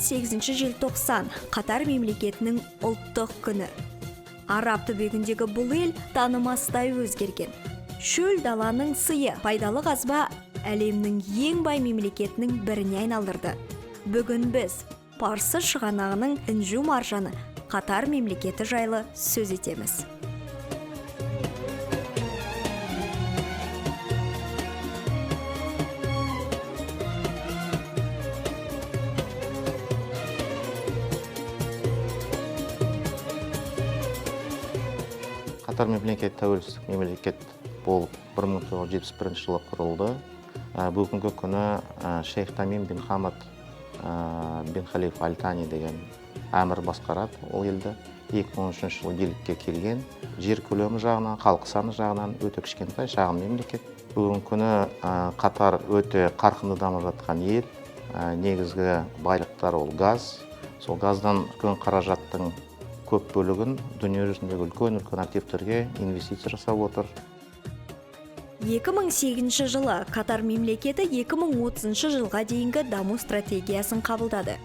18 желтоқсан Қатар мемлекетінің ұлттық күні. Араб түбегіндегі бұл ел танымастай өзгерген. Шөл даланың сыйы пайдалы қазба әлемнің ең бай мемлекетінің біріне айналдырды. Бүгін біз Парсы шығанағының інжу маржаны Қатар мемлекеті жайлы сөз етеміз. Қатар мемлекеті тәуелсіздік мемлекет болып 1971 жылы құрылды. Бүгінгі күні шейх Тамим бин Хамад бин Халиф Аль Тани деген әмір басқарады ол елді. 2013 жылы билікке келген. Жер көлемі жағынан, халық саны жағынан өте кішкентай, шағын мемлекет. Бүгінгі күні Қатар өте қарқынды дамып жатқан ел. Негізгі байлықтар ол газ. Сол газдан үлкен қаражаттың көп бөлігін дүние жүзіндегі үлкен-үлкен активтерге инвестиция жасап отыр. 2008 жылы Қатар мемлекеті 2030 жылға дейінгі даму стратегиясын қабылдады.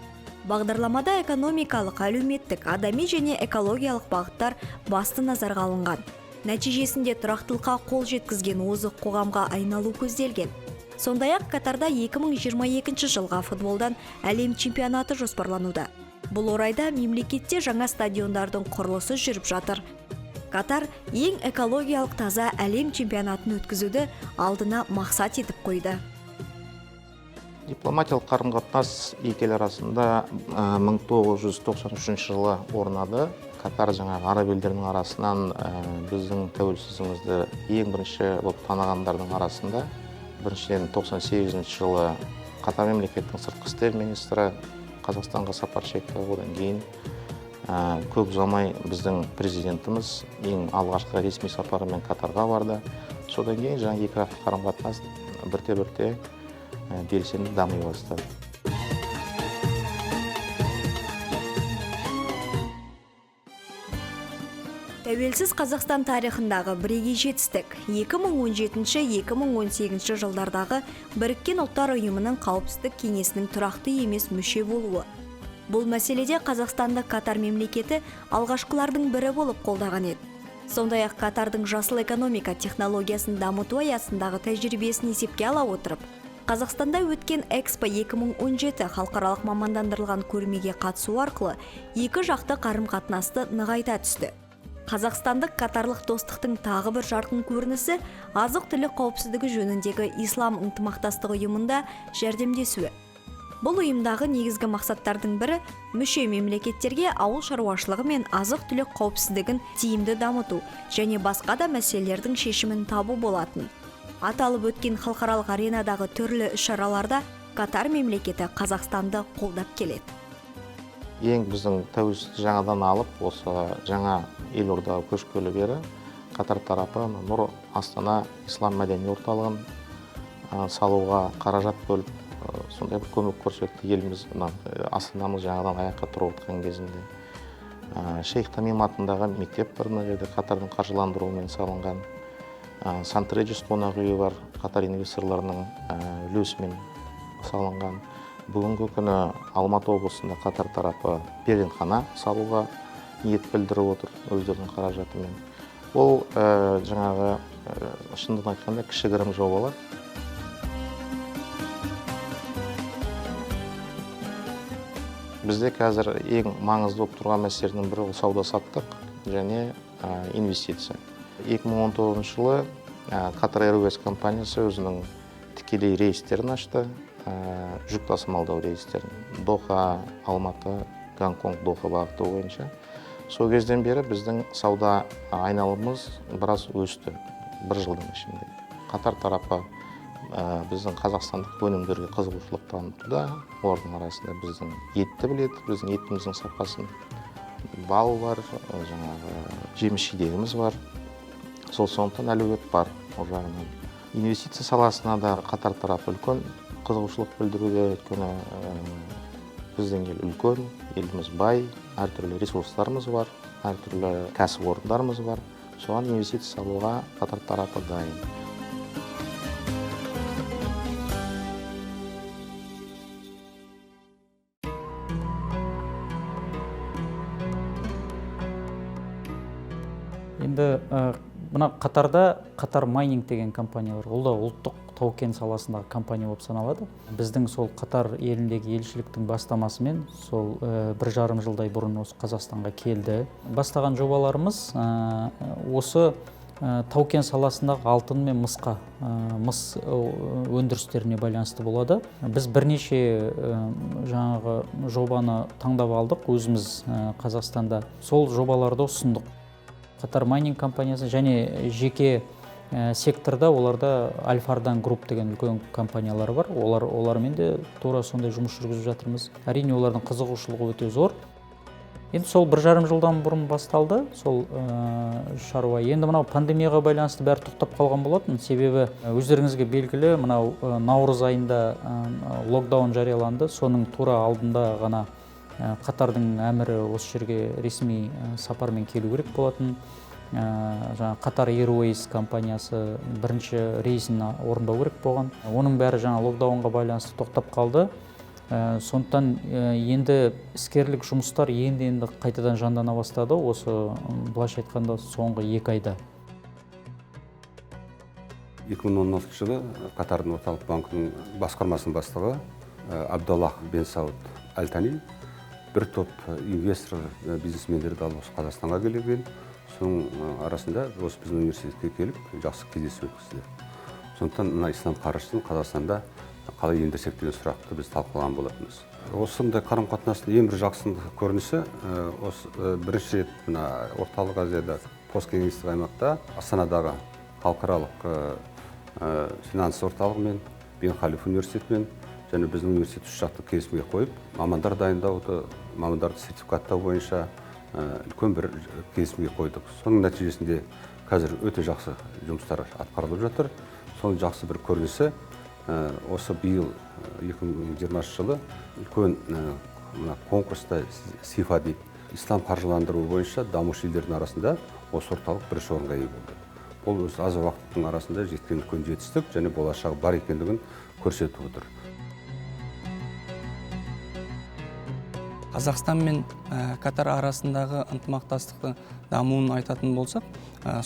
Бағдарламада экономикалық, әлеуметтік, адами және экологиялық бағыттар басты назарға алынған. Нәтижесінде тұрақтылыққа қол жеткізген озық қоғамға айналу көзделген. Сондай-ақ Катарда 2022 жылға футболдан әлем чемпионаты жоспарлануда. Бұл орайда мемлекетте жаңа стадиондардың құрылысы жүріп жатыр. Катар ең экологиялық таза әлем чемпионатын өткізуді алдына мақсат етіп қойды. Дипломатиялық қарым-қатынас екі ел арасында 1993 жылы орнады. Катар жаңағы араб елдерінің арасынан біздің тәуелсіздігімізді ең бірінші болып танығандардың арасында. Біріншіден 98 жылы Қатар мемлекетінің сыртқы істер министрі Қазақстанға сапар шекті. Одан кейін көп ұзамай біздің президентіміз ең алғашқы ресми сапарымен Катарға барды. Содан кейін жаңа екі жақты қарым-қатынас бірте-бірте белсенді дами бастады. Тәуелсіз Қазақстан тарихындағы бірегей жетістік 2017-2018 жылдардағы Біріккен Ұлттар Ұйымының Қауіпсіздік Кеңесінің тұрақты емес мүше болуы. Бұл мәселеде Қазақстанды Катар мемлекеті алғашқылардың бірі болып қолдаған еді. Сондай-ақ Катардың жасыл экономика технологиясын дамыту аясындағы тәжірибесін есепке ала отырып, Қазақстанда өткен Экспо 2017 халықаралық мамандандырылған көрмеге қатысу арқылы екі жақты қарым-қатынасты нығайта түсті. Қазақстандық катарлық достықтың тағы бір жарқын көрінісі азық-түлік қауіпсіздігі жөніндегі Ислам ынтымақтастығы ұйымында жәрдемдесуі. Бұл ұйымдағы негізгі мақсаттардың бірі мүше мемлекеттерге ауыл шаруашылығы мен азық-түлік қауіпсіздігін тиімді дамыту және басқа да мәселелердің шешімін табу болатын. Аталып өткен халықаралық аренадағы түрлі іс-шараларда Катар мемлекеті Қазақстанды қолдап келеді. Ең біздің тәуелсіздікті жаңадан алып, осы жаңа елордаға көшкелі бері Қатар тарапы Нұр Астана Ислам мәдени орталығын салуға қаражат бөліп, сондай бір көмек көрсетті. Еліміз, мына, Астанамыз жаңадан аяққа тұрып отқан кезінде. Шейх Тамим атындағы мектеп бар мына жерде Қатардың қаржыландыруымен салынған. Сант-Реджис қонақ үйі бар, Қатар инвесторларының үлесімен салынған. Бүгінгі күні Алматы облысында Қатар тарапы перзентхана салуға ниет білдіріп отыр өздерінің қаражатымен. Ол жаңағы шындығын айтқанда кішігірім жобалар. Бізде қазір ең маңызды болып тұрған мәселелердің бірі ол сауда-саттық және инвестиция. 2019 жылы Qatar Airways компаниясы өзінің тікелей рейстерін ашты, жүк тасымалдау рейстерін. Доха, Алматы, Гонконг, Доха бағыты бойынша. Сол кезден бері біздің сауда айналымымыз біраз өсті, бір жылдың ішінде. Қатар тарапы біздің қазақстандық өнімдерге қызығушылық танытуда. Олардың арасында біздің етті біледі, біздің етіміздің сапасын. Бал бар, жаңағы жеміс жидегіміз бар. Сол сондықтан әлеует бар ол жағынан. Инвестиция саласына да Қатар тарапы үлкен қызығушылық білдіруде, өйткені Біздің ел үлкен, еліміз бай, әртүрлі ресурстарымыз бар, әртүрлі кәсіпорындарымыз бар. Соған инвестиция салуға Катар тарапы дайын. Енді мына Қатарда Қатар Майнинг деген компания бар. Ол да ұлттық тау-кен саласындағы компания болып саналады. Біздің сол Қатар еліндегі елшіліктің бастамасымен сол 1,5 жылдай бұрын осы Қазақстанға келді. Бастаған жобаларымыз осы тау-кен саласындағы алтын мен мысқа, мыс өндірістеріне байланысты болады. Біз бірнеше жаңағы жобаны таңдап алдық өзіміз Қазақстанда. Сол жобаларды ұсындық. Қатар Майнинг компаниясы және жеке секторда оларда Аль-Фардан Групп деген үлкен компаниялар бар. Олармен де тура сондай жұмыс жүргізіп жатырмыз. Әрине, олардың қызығушылығы өте зор. Енді сол 1,5 жылдан бұрын басталды сол шаруа. Енді мынау пандемияға байланысты бәрі тоқтап қалған болатын. Себебі өздеріңізге белгілі, мынау наурыз айында локдаун жарияланды. Соның тура алдында ғана Қатардың әмірі осы жерге ресми сапармен келу керек болатын. Жаңа Қатар Airways компаниясы бірінші рейсін орындау керек болған. Оның бәрі жаңа локдаунға байланысты тоқтап қалды. Сондықтан енді іскерлік жұмыстар енді-енді қайтадан жандана бастады. Осы, былайша айтқанда, соңғы 2 айда. 2016 жылы Қатардың орталық банкінің басқармасының бастығы Абдаллах бен Сауд Аль-Тани бір топ инвестор, бизнесмендерді алып осы Қазақстанға келген. Соның арасында осы біздің университетке келіп жақсы кездесу өткізді. Сондықтан мына ислам қаржысын Қазақстанда қалай ендірсек деген сұрақты біз талқылаған болатынбыз. Осындай қарым-қатынастың ең бір жақсы көрінісі, осы бірінші рет мына Орталық Азияда посткеңестік аймақта Астанадағы халықаралық финанс орталығымен, Бен Халиф университетімен және біздің университет үш жақты келісімге қойып, мамандар дайындауды, мамандарды сертификаттау бойынша үлкен бір келісімге қойдық. Соның нәтижесінде қазір өте жақсы жұмыстар атқарылып жатыр. Соның жақсы бір көрінісі осы биыл 2020 жылы үлкен мына конкурста СИФА дейді, ислам қаржыландыру бойынша дамушы елдердің арасында осы орталық бірінші орынға ие болды. Бұл өз аз уақыттың арасында жеткен үлкен жетістік және болашағы бар екендігін көрсетіп отыр. Қазақстан мен Катар арасындағы ынтымақтастықтың дамуын айтатын болсақ,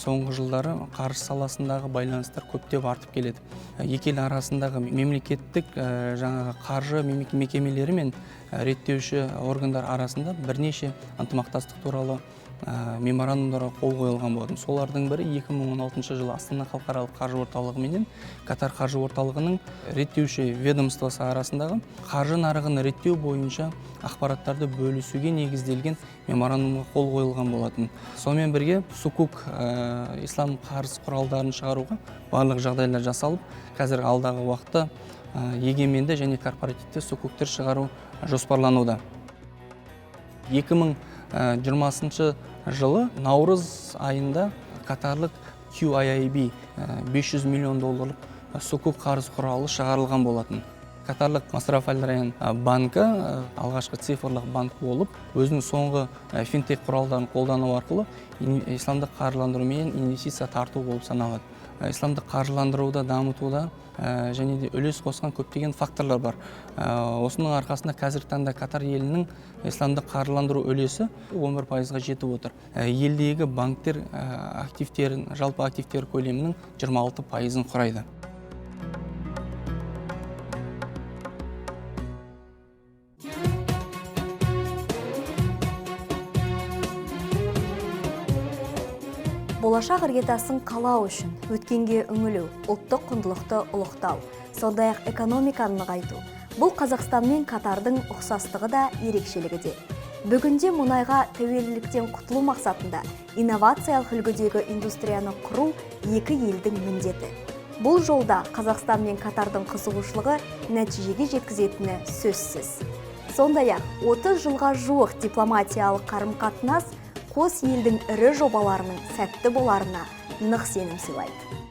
соңғы жылдары қаржы саласындағы байланыстар көптеп артып келеді. Екі ел арасындағы мемлекеттік, жаңағы қаржы мекемелері мен реттеуші органдар арасында бірнеше ынтымақтастық туралы меморандумдарға қол қойылған болатын. Солардың бірі 2016 жылы Астана халықаралық қаржы орталығы менен Катар қаржы орталығының реттеуші ведомствосы арасындағы қаржы нарығын реттеу бойынша ақпараттарды бөлісуге негізделген меморандумға қол қойылған болатын. Сонымен бірге сукук, ислам қарыз құралдарын шығаруға барлық жағдайлар жасалып, қазір алдағы уақытта егеменді және корпоративті сукуктер шығару жоспарлануда. 2020 жылы наурыз айында катарлық QIIB 500 миллион долларлық сукук қарыз құралы шығарылған болатын. Катарлық Масраф Аль-Райан банкі алғашқы цифрлық банк болып, өзінің соңғы финтех құралдарын қолдану арқылы исламдық қаржыландыру мен инвестиция тарту болып саналады. Исламдық қаржыландыруды дамытуда және де үлес қосқан көптеген факторлар бар. Осының арқасында қазіргі таңда Катар елінің исламдық қаржыландыру үлесі 11%-ға жетіп отыр. Елдегі банктер активтерін, жалпы активтер көлемінің 26%-ын құрайды. Болашақ іргетасын қалау үшін өткенге үңілу, ұлттық құндылықты ұлықтау, сондай-ақ экономиканы нығайту. Бұл Қазақстан мен Катардың ұқсастығы да, ерекшелігі де. Бүгінде мұнайға тәуелділіктен құтылу мақсатында инновациялық үлгідегі индустрияны құру екі елдің міндеті. Бұл жолда Қазақстан мен Катардың қызығушылығы нәтижеге жеткізетіні сөзсіз. Сондай-ақ 30 жылға жуық дипломатиялық қарым-қатынас қос елдің ірі жобаларының сәтті боларына нық сенім сыйлайды.